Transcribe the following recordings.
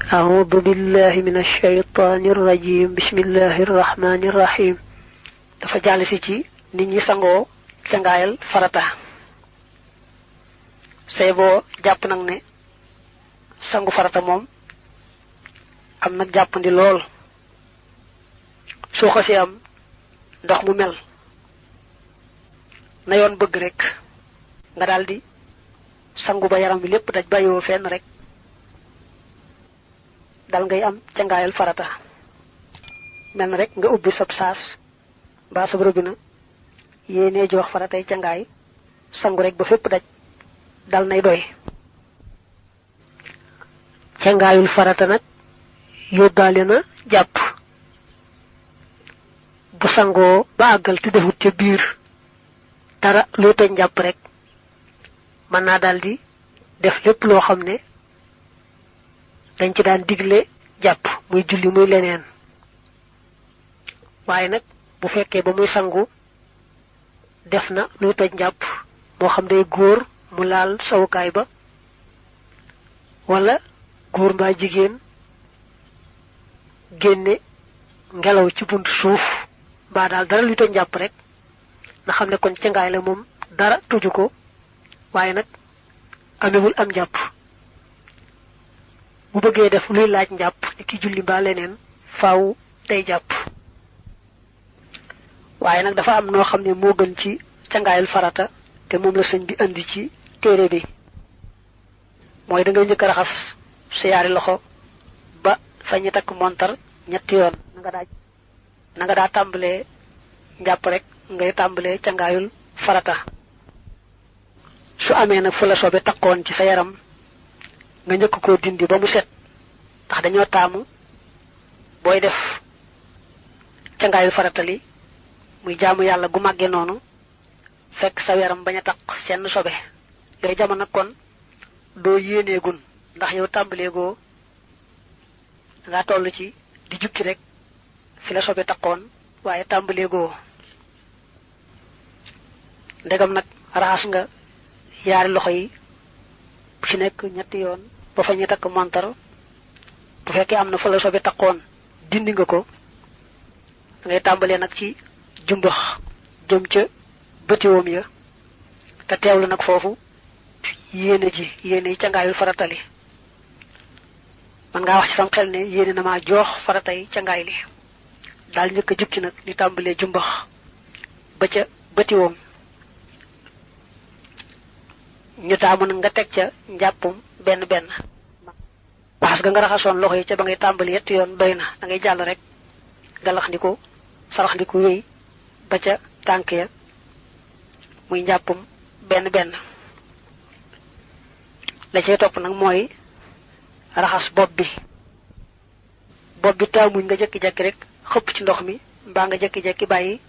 أعوذ بالله من الشيطان الرجيم بسم الله الرحمن الرحيم dafa jall ci ci nit ñi sango cangaayal farata sey bo japp nak ne sangu farata mom am nak jappandi lool so xasse am ndox mu mel na yoon bëgg rek nga daldi sangu ba yaram bi lepp daj bayo fenn rek dal ngay am cangaayal farata mel rek nga ubbi sab saas ba sab robina yene jox faratay cangaay sangu rek ba fepp daj dal nay doy cangaayul farata nak yobale na japp bu sango ba agal te defut ci biir dara lu te japp rek man na daldi def lepp lo xamne dañ ci daan diglé japp muy julli muy leneen waye nak bu fekkee ba muy sangu def na lu tej japp mo xam day goor mu laal sawukaay ba wala goor ba jigéen génné ngelaw ci buntu suuf ba dal dara lu tej japp rek na xam ne kon ci ngaay la mom dara tuju ko waye nak amewul am japp bu bëggee def luy laaj njàpp ki julli ba leneen faaw day jàpp waaye nag dafa am noo xam ne moo gën ci cangaayal farata te moom la sëñ bi andi ci téere bi mooy da ngay njëkk raxas sa yaari loxo ba fa ñu takk montar ñetti yoon na nga daa tàmbalee njàpp rek ngay tàmbalee cangaayul farata su amee nag fu la sobe takkoon ci sa yaram nga ñëk ko dindi ba mu set tax dañoo taamu boy def cangaayul faratali muy jaamu yalla gu magge nonu fekk sa yaram baña tak sen sobe yoy jamono kon do yene gun ndax yow tambalé go nga tollu ci di jukki rek fi la sobe takkoon waye tambalé go ndegam nak raas nga yaari loxo yi ci nek ñetti yoon ba fa ñu tak montar bu fekkee am na fa la sobe takkoon dindi nga ko ngay tàmbalee nag ci jumbax jëm ca bëtiwoom ya te teewlu nag foofu yéene yi cangaayul faratali man ngaa wax ci sam xel ne yéene na maa joox faratay cangaay li daal njëkk a jukki nag di tàmbalee jumbax ba ca bëtiwoom ñu taamu nag nga teg ca njàppum benn benn parce que nga raxasoon loxo yi ca ba ngay tàmbali yett yoon doy na da ngay jàll rek galaxndiku saraxndiku wéy ba ca tànk ya muy njàppum benn benn la cay topp nag mooy raxas bopp bi taamuñ nga jekki-jekki rek xëpp ci ndox mi mbaa nga jekki-jekki bàyyi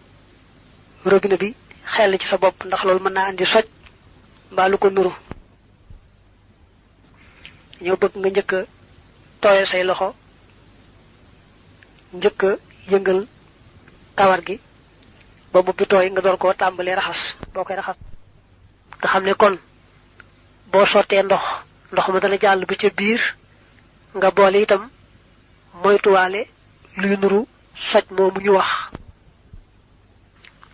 robinet bi xel ci sa bopp ndax loolu mën naa andi soj mbaa lu ko nuru ñoo bëgg nga njëkk tooyal say loxo njëkk yëngal kawar gi ba boppi tooy nga door koo tàmbalee raxas boo koy raxas nga xam ne kon boo sottee ndox ma dana jàll ba ca biir nga boole itam moytuwaale luy nuru soj moomu ñu wax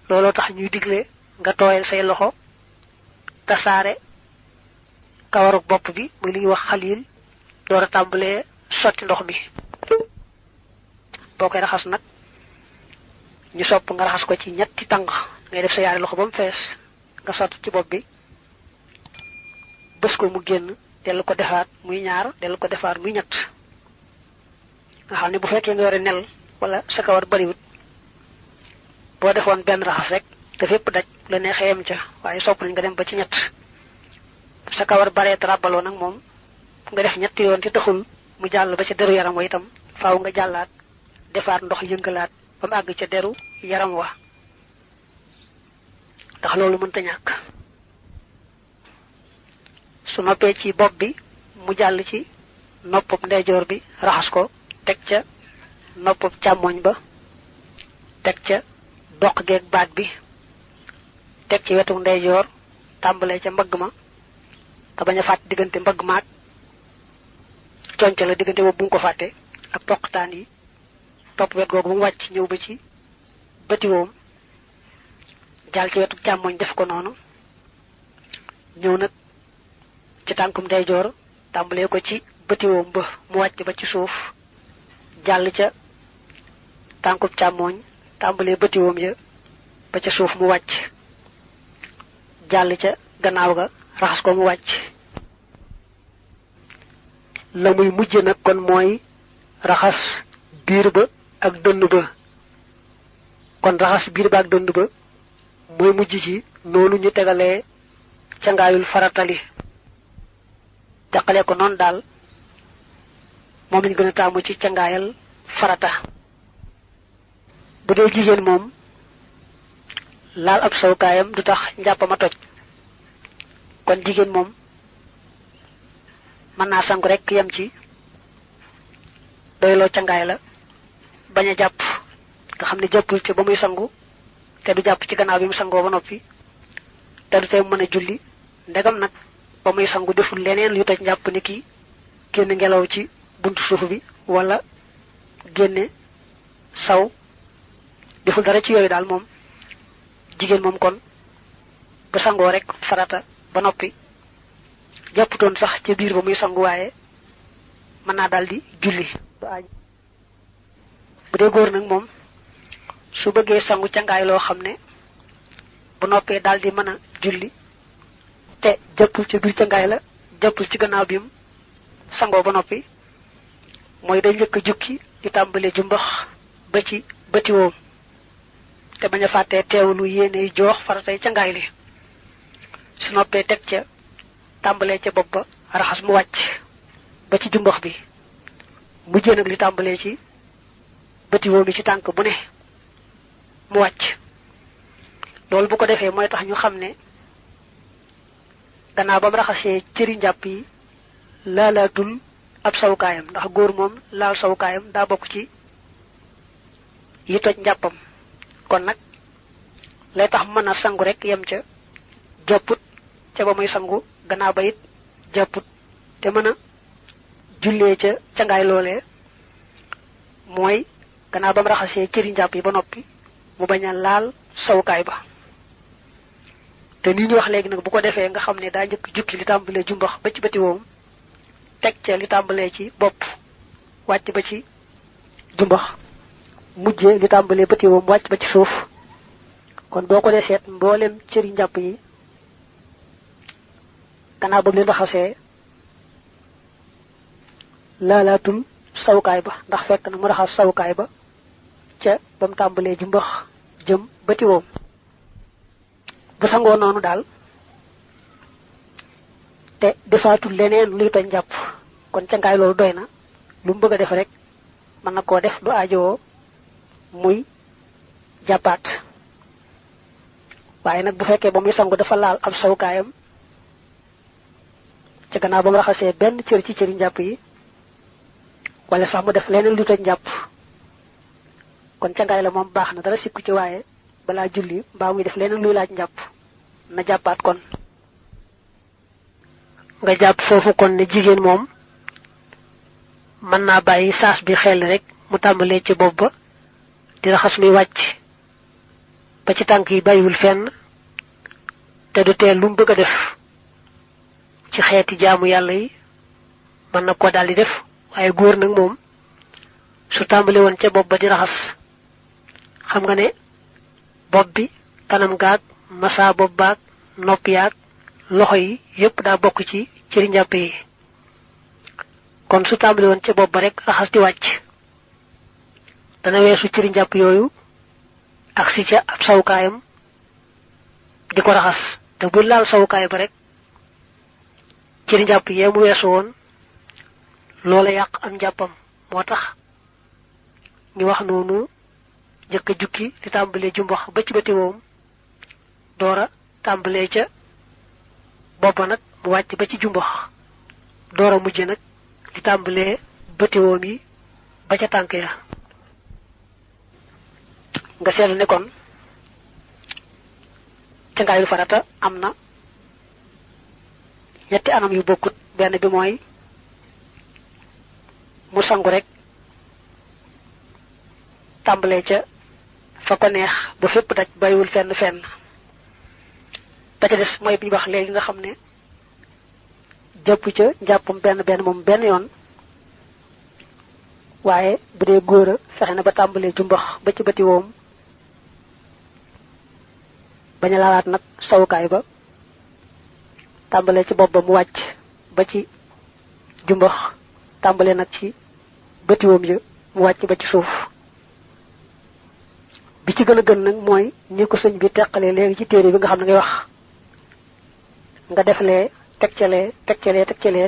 looloo tax ñuy digle nga tooyal say loxo tasaare kawaruk bopp bi muy li ñuy wax xalil door a tàmbalee sotti ndox mi boo koy raxas nag ñu sopp nga raxas ko ci ñetti tàng ngay def sa yaari loxo ba mu fees nga sotti ci bopp bi bës ko mu génn dellu ko defaat muy ñaar dellu ko defaat muy ñett nga xam ne bu fekkee nga yore nel wala sa kawar bariwut boo defoon benn raxas rek te fépp daj la neexee yem ca waaye sopp nañ nga dem ba ci ñett sa kawar baree trabaloo nag moom nga def ñetti yoon ci taxul mu jàll ba ca deru yaram wa itam faaw nga jàllaat defaat ndox yëngalaat ba mu àgg ca deru yaram wa ndax loolu mënta ñàkk su noppee ci bopp bi mu jàll ci noppub ndeyjoor bi raxas ko teg ca noppub càmmoñ ba teg ca doq geeg baat bi teg ci wetu ndeyjoor tàmbalee ca mbagg ma te baña fàtt diggante mbagg maag conc la diggante boobu bu mu ko fàtte ak poqtaan yi topp wet googu bu mu wàcc ñëw ba ci bëti woom jàll ci wetu càmmoñ def ko noonu ñëw nag ci tànkum ndeyjoor tàmbalee ko ci bëti woom ba mu wàcc ba ci suuf jàll ca tànkum càmmoñ tàmbalee bëti woom ya ba ca suuf mu wàcc jàll ca gannaaw ga raxas ko mu wàcc la muy mujj nag kon mooy raxas biir ba ak dënn ba kon raxas biir ba ak dënn ba mooy mujj ci noonu ñu tegalee cangaayul faratali teqalee ko noonu daal moom lañ gën a taamu ci cangaayal farata bu dee jigéen moom laal ab sawkaayam du tax njàppama toj kon jigéen moom mën naa sangu rek yem ci doyloo cangaay la bañ a jàpp nga xam ne jàppul ci ba muy sangu te du jàpp ci gannaaw bi mu sangoo ba noppi te du tey mën a julli ndegam nag ba muy sangu deful leneen lu toj njàpp ni ki génn ngelaw ci buntu suuf bi wala génne saw deful dara ci yooyu daal moom jigéen moom kon bu sangoo rek farata ba noppi jàpputoon sax ca biir ba muy sangu waaye mën naa daldi julli bu dee góor nag moom su bëggee sangu cangaay loo xam ne bu noppee daldi mën a julli te jàppul ca biir cangaay la jàppul ci gannaaw bi mu sangoo ba noppi mooy day njëkk a jukki di tàmbalee jumbax ba ci bëti woom te bañ a fàttee teewlu yéene joox faratay cangaay li su noppee teg ca tàmbalee ca bopp ba raxas mu wàcc ba ci jumbax bi mujjee nag li tàmbalee ci bëti woom yi ci tànk bu ne mu wàcc loolu bu ko defee mooy tax ñu xam ne gannaaw ba mu raxasee cëri njàpp yi laalaatul ab sawukaayam ndax góor moom laal sawukaayam daa bokk ci yi toj njàppam kon nag lay tax mën a sangu rek yem ca jàpput ca ba muy sangu gannaaw ba it jàpput te mën a jullee ca cangaay loolee mooy gannaaw ba mu raxasee cëri njàpp yi ba noppi mu bañ a laal sawukaay ba te ni ñu wax léegi nag bu ko defee nga xam ne daa njëkk jukki li tàmbalee jumbax ba ci bëti woom teg ca li tàmbalee ci bopp wàcc ba ci jumbax mujjee li tàmbalee bëti woom wàcc ba ci suuf kon boo ko dee seet mboolem cëri njàpp yi gannaaw ba leen raxasee laalaatul sawukaay ba ndax fekk na mu raxas sawukaay ba ca ba mu tàmbalee jumbax jëm bëti woom bu sangoo noonu daal te defaatul leneen luy toj njàpp kon cangaay loolu doy na lu mu bëgg a def rek mën na koo def du aajowoo muy jàppaat waaye nag bu fekkee ba muy sangu dafa laal ab sawukaayam ca gannaaw ba mu raxasee benn cër ci cëri njàpp yi wala sax mu def leneen luy toj njàpp kon cangaay la moom baax na dara sikku ci waaye balaa julli mbaa muy def leneen luy laaj njàpp na jàppaat kon nga jàpp foofu kon ne jigéen moom mën naa bàyyi saas bi xel rek mu tàmbalee ci bopp ba di raxas muy wàcc ba ci tànk yi bàyyiwul fenn te du teel lu mu bëgg a def ci xeeti jaamu yàlla yi mën na ko daldi def waaye góor nag moom su tàmbali woon ca bopp ba di raxas xam nga ne bopp bi kanam gaag massa bopp baag nopp yaag loxo yi yépp daa bokk ci cëri njàpp yi kon su tàmbali woon ca bopp ba rek raxas di wàcc dana weesu cëri njàpp yooyu ak si ca ab sawukaayam di ko raxas te bu laal sawukaay ba rek cëri njàpp yee mu weesu woon loola yàq am njàppam moo tax ñu wax noonu jëkk a jukki di tàmbalee jumbax ba ci bëti woom doora tàmbalee ca boppa nag mu wàcc ba ci jumbax doora mujje nag di tàmbalee bëti woom yi ba ca tànk ya nga seetlu ne kon cangaayul farata am na ñetti anam yu bokkut benn bi mooy mu sangu rek tàmbalee ca fa ko neex bu fépp daj bàyyiwul fenn fenn. ba ca des mooy bi wax léegi nga xam ne jàpp ca njàppum benn moom benn yoon waaye bu dee góor a fexe na ba tàmbalee ci mbox ba ci bëti woom bañ a laalaat nag sawukaay ba tàmbalee ci bopp ba mu wàcc ba ci jumbax tàmbalee nag ci bëti woom ya mu wàcc ba ci suuf. bi ci gën a gën nag mooy ñi ko sëñ bi teqalee léegi ci téere bi nga xam ne ngay wax nga defalee tegcalee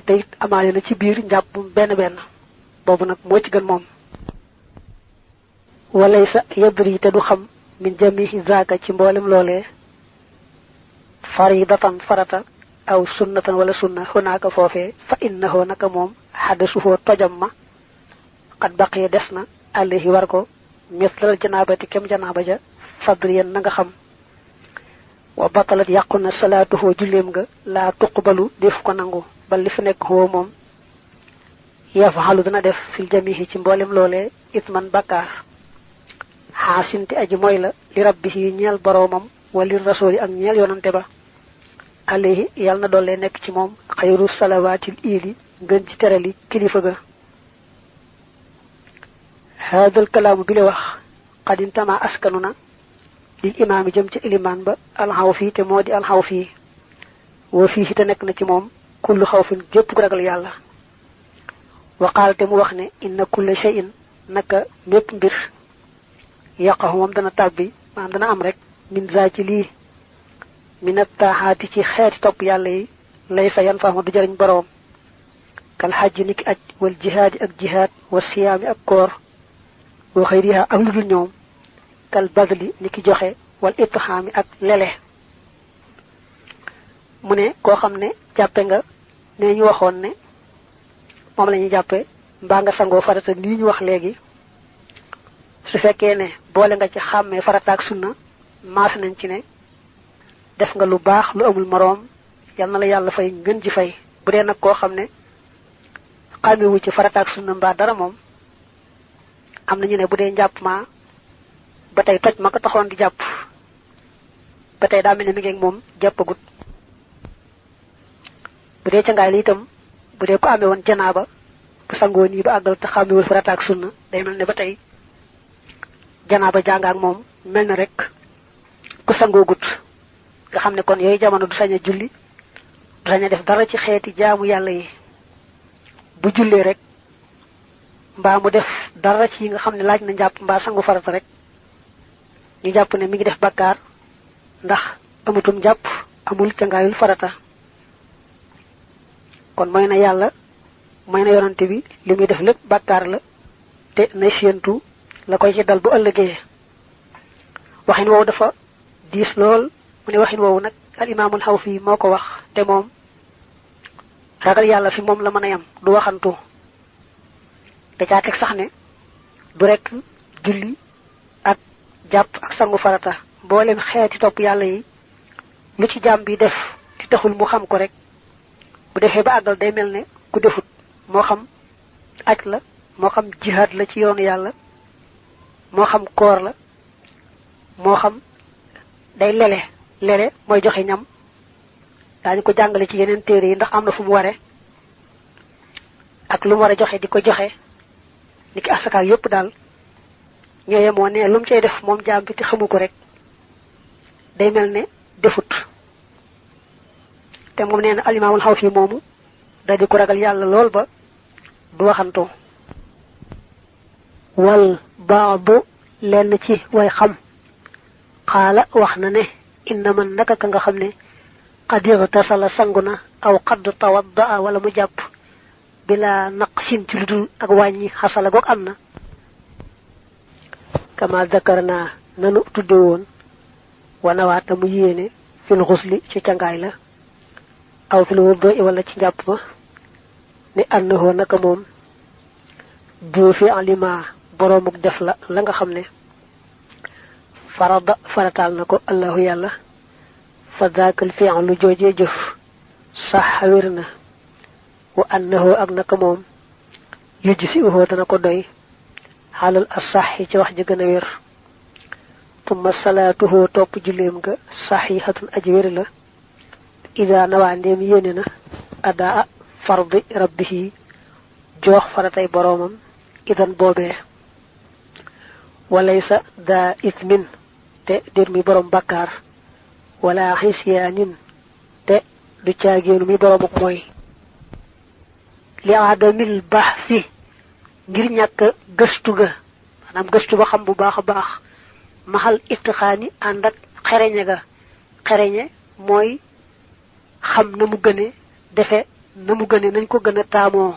te it amaale na ci biir njàpp benn boobu nag moo ci gën moom. walay sa yadri te du xam min jamihi zaaka ci mboolem loolee faridatan farata aw sunnatan wala sunna hunaaka foofee fa innahu naka moom xaddasuhoo tojam ma xat baqiya des na alayhi war ko mislal janaabati kem janaaba ja fadriyan na nga xam. wa batalat yàqu na salaatuhoo julleem nga laa tuqbalu def ko nangu bal li fi nekk hoo moom yafaxalu dana def fil jamihi ci mboolem loolee itman bakkaar xaasinti aji mooy la li rabbihi ñeel boroomam wali rasuli ak ñeel yonante ba alayhi yàlla na doole nekk ci moom xayru salawaatil iili ngën ci terali kilifa ga. haadal kalaamu bi la wax xadintama askanu na lil imaami jëm ci ilimaan ba alxawfi te moo di alxawfi wa fii te nekk na ci moom kullu xawfin gépp gu ragal yàlla. waqaal te mu wax ne inna kulla shay'in naka mépp mbir yaqahu moom dana tàbbi maanaam dana am rek min za ci lii minat taaxaati ci xeeti topp yàlla yi lay sa yan faama du jëriñ boroom kal xajji niki aj wal jihaadi ak jihaad wa siyaami ak koor wa xayriha ak lu dul ñoom kal badli niki joxe wal itxaami ak lele. mu ne koo xam ne jàppe nga ne ñu waxoon ne moom la ñuy jàppe mbaa nga sangoo farata nii ñu wax léegi su fekkee ne boole nga ci xàmmee farata ak sunna maas nañ ci ne def nga lu baax lu amul moroom yal na la yàlla fay ngën ji fay. bu dee nag koo xam ne xàmmewu ci farata ak sunna mbaa dara moom am nañu ne bu dee njàpp ma ba tey toj ma ko taxoon di jàpp ba tey daa mel ne mi ngi ak moom jàppagut. bu dee ca ngaay li itam bu dee ko amee woon janaaba bu sangoo nii ba àggal te xàmmewul farata ak sunna day mel ne ba tey janaaba jàngaak moom mel na rek ku sangoo gut nga xam ne kon yooyu jamono du sañ a julli du sañ a def dara ci xeeti jaamu yàlla yi. bu jullee rek mbaa mu def dara ci yi nga xam ne laaj na njàpp mbaa sangu farata rek ñu jàpp ne mi ngi def bakkaar ndax amutum jàpp amul cangaayul farata. kon mooy na yàlla mooy na yonante bi li muy def lépp bakkaar la te na séentu la koy ci dal bu ëllëgee. waxin woowu dafa diis lool mu ne waxin woowu nag al imaamul Xawfi moo ko wax te moom ragal yàlla fi moom la mën a yam du waxantu. da caa teg sax ne du rekk julli ak jàpp ak sangu farata mboolem xeeti topp yàlla yi lu ci jaam bi def ci taxul mu xam ko rek bu defee ba àggal day mel ne ku defut moo xam aj la moo xam jihaad la ci yoonu yàlla moo xam koor la moo xam day lele mooy joxe ñam daañu ko jàngale ci yeneen téere yi ndax am na fu mu ware ak lu mu war a joxe di ko joxe ni ki asakaak yépp daal ñooye moo ne lu mu cay def moom jaam bi te xamu ko rek day mel ne defut. te moom nee na alimaamul Xawfi moomu da di ko ragal yàlla lool ba du waxantoo. wal baadu lenn ci way xam xaala wax na ne inna man naka ka nga xam ne qad igtasala sangu na aw qad tawaddaa wala mu jàpp bila naqsin ci lu dul ak wàññi xasala goog am na kama zakarna nanu tudde woon wanawaata mu yéene fil xusli ci cangaay la aw fil wudu wala ci njàpp ma ni annahu naka moom du fi alima boroomuk def la nga xam ne farada farataal na ko allahu yàlla fa daakal fi'lu joojee jëf sax wér na wa annahu ak naka moom yujisi uhu dana ko doy xaalal asaxi ci wax ji gën a wér tumma salaatuhu topp julleem ga saxihatun aji wér la ida nawaa ndéem yéene na adaa fardi rabbihi joox faratay boroomam idan boobee walaysa daa ismin te dir mi borom bakkaar wala xisyaanin te du caagéenu mi boromuk mooy li adamil baxsi ngir ñàkk gëstu ga maanaam gëstu ba xam bu baax a baax maxal itixaani ànd ak xereñe ga xereñe mooy xam na mu gëne defe na mu gëne nañ ko gën a taamoo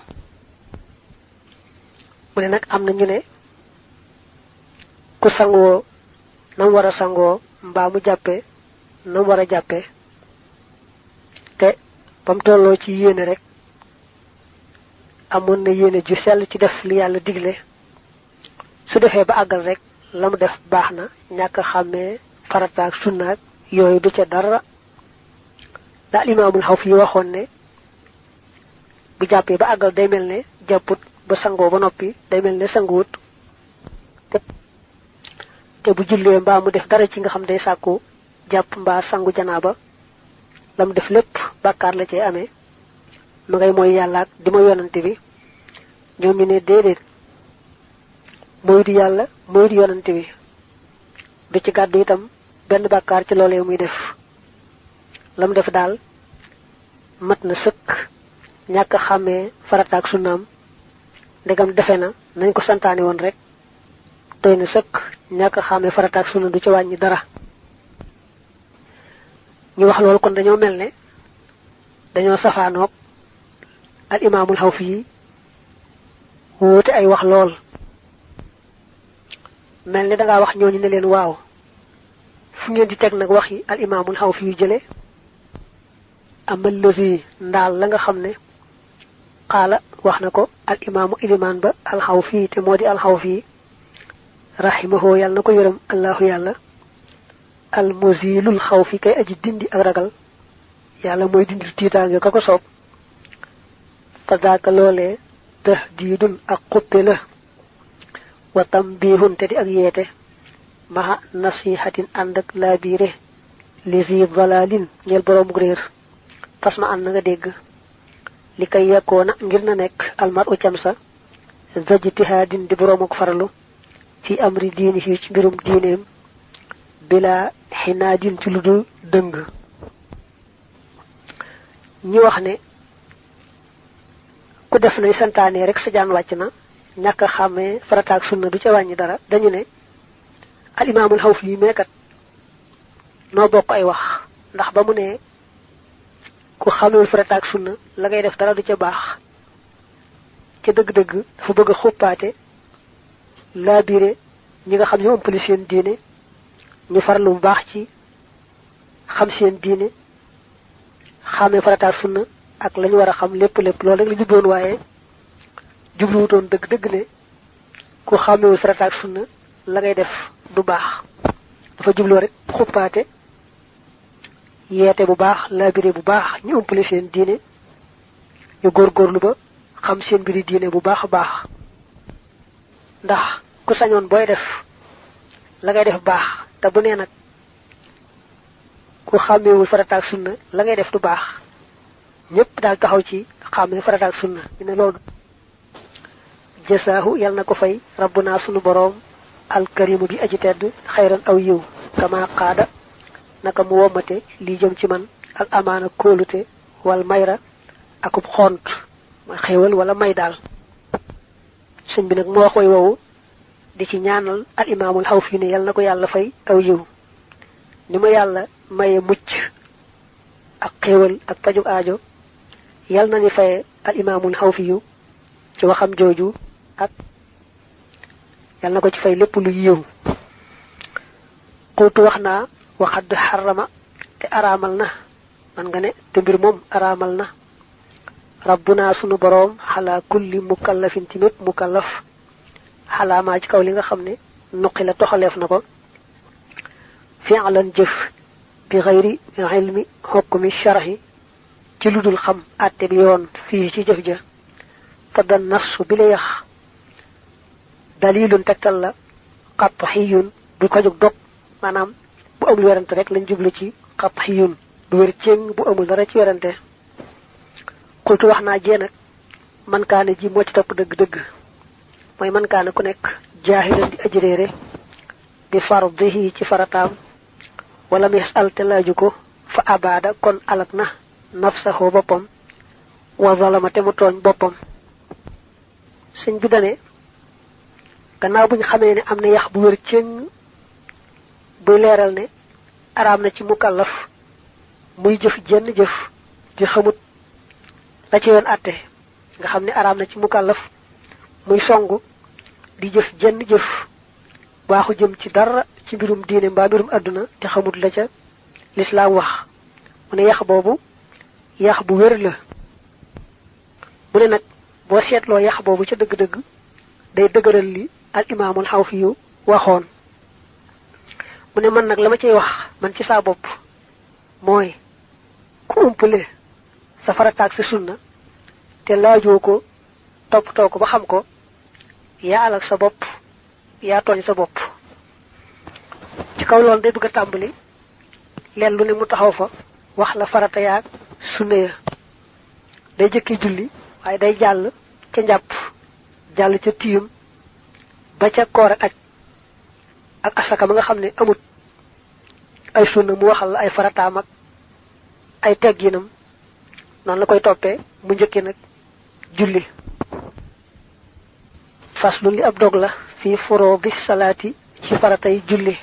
mu ne nag am na ñu ne ku sangoo na mu war a sangoo mbaa mu jàppe na mu war a jàppe te ba mu tolloo ci yéene rek amoon na yéene ju sell ci def li yàlla digle su defee ba àggal rek la mu def baax na ñàkk a xàmmee farataak sunnaak yooyu du ca dara daal imaamul xaw fi waxoon ne bu jàppee ba àggal day mel ne jàpput ba sangoo ba noppi day mel ne sanguwut te bu jullee mbaa mu def dara ci nga xam day sàkku jàpp mbaa sangu janaaba la mu def lépp bàkkaar la cay amee ma ngay mooy yàlla ak di ma yonante bi ñoom ñu ne déedéet mooy du yàlla mooy du yonante bi du ci gàddu itam benn bàkkaar ci loolee muy def la mu def daal mat na sëkk ñàkk xàmmee farataak sunnaam ndegam defe na nañ ko santaane woon rek doy na sëkk ñàkk xàmmee farataak sunna du ci wàññi dara ñu wax loolu kon dañoo mel ne dañoo safaanoog al imaamul xawfi yi wóote ay wax lool mel ne dangaa wax ñooñu ne leen waaw fu ngeen di teg nag wax yi al imaamul xawfi yu jële amal lësi ndaal la nga xam ne xaala wax na ko al imaamu ilimaan ba alxawfi te moo di alxawfi raximahu yàlla na ko yërëm allahu yàlla al muzilul xawfi kay aji dindi ak ragal yàlla mooy dindil tiitaange ka ko soob fa daaka loolee tahdiidun ak xuppe la wa tambihun te di ak yeete maha nasihatin ànd ak laabiire li zi dalalin ñeel boroomuk réer fas ma ànd na nga dégg li kay yekkoona ngir na nekk almar u cam sa zajtihaadin di boroomuk farlu fi amri diinihi ci mbirum diineem bila xinaadin ci lu dul dëng ñi wax ne ku def nay santaane rek sa jaan wàcc na ñàkk a xàmmee farataak sunna du ca wàññi dara dañu ne al imaamul xawfi yi meekat noo bokk ay wax ndax ba mu ne ku xàmmewul farataak sunna la ngay def dara du ca baax ca dëgg-dëgg dafa bëgg a xuppaate laabire ñi nga xam ñu ëmpali seen diine ñu farlu bu baax ci xam seen diine xàmmee farataak sunna ak lañu war a xam lépp loolu rek la jubloon waaye jubluwutoon dëgg-dëgg ne ku xàmmewul farataak sunna la ngay def du baax dafa jubloo rek xuppaate yeete bu baax laabire bu baax ñu ëmpale seen diine ñu góorgóorlu ba xam seen mbiri diine bu baax a baax ndax ku sañoon booy def la ngay def baax te bu nee nag ku xàmmewul farataak sunna la ngay def du baax ñépp daal taxaw ci xàmmee farataak sunna ñu ne loolu jasaahu yal na ko fay rabbuna sunu boroom alkarimu bi aji tedd xayran aw yiw kama qaada naka mu womate lii jëm ci man al amaana kóolute wal mayra akub xont mooy xéewal wala may daal sëñ bi nag moo wax way wowu di ci ñaanal al imaamul xawfi ne yal na ko yàlla fay aw yiw ni ma yàlla maye mucc ak xéewal ak pajug aajo yal na ni faye al imaamul xawfi yu ci waxam jooju ak yal na ko ci fay lépp lu yiw xultu wax naa waxadd xarama te araamal na man nga ne te mbir moom araamal na rabbuna sunu boroom xalaa kulli mukallafin ci mépp mukallaf xalaamaa ci kaw li nga xam ne nuqi la toxaleef na ko fi'lan jëf bi xayri ilmi xukmi sharhi ci lu dul xam àtte bi yoon fii ci jëf ja fa dan nafsu bi la yax dalilun tegtal la qat'iyun bu ko jóg dog maanaam bu amul werante rek lañ jublu ci qat'iyun bu wér céng bu amul dara ci werante xultu wax naa jee nag man kaane ji moo ci topp dëgg-dëgg mooy man kaane ku nekk jaahilan di ajréere bi fardihi ci farataam wala mis al te laaju ko fa abada kon alak na nafsahu boppam wa zalama te mu tooñ boppam sëñ bi dane gannaaw buñ xamee ne am na yax bu wér cëng buy leeral ne araam na ci mukallaf muy jëf jenn jëf di xamut la ci yoon àtte nga xam ne araam na ci mukallaf muy songu di jëf jenn jëf waaxu jëm ci dara ci mbirum diine mbaa mbirum àdduna te xamut la ca lislaam wax mu ne yax boobu yax bu wér la mu ne nag boo seetloo yax boobu ca dëgg-dëgg day dëgëral li al imaamul Xawfi yu waxoon mu ne man nag la ma ciy wax man ci saa bopp mooy ku umpale sa farataak sa sunna te laajoo ko toppatoo ko ba xam ko yaa alak sa bopp yaa tooñ sa bopp ci kaw loolu day bëgg a tàmbali leen lu ne mu taxaw fa wax la farata yaak sunna ya day jëkki julli waaye day jàll ca njàpp jàll ca tiim ba ca koor ak aj ak asaka ma nga xam ne amut ay sunna mu waxal la ay farataam ak ay tegginam noonu la koy toppee mu njëkki nag julli faslu li ab dog la fi furudi salaati ci faratay julli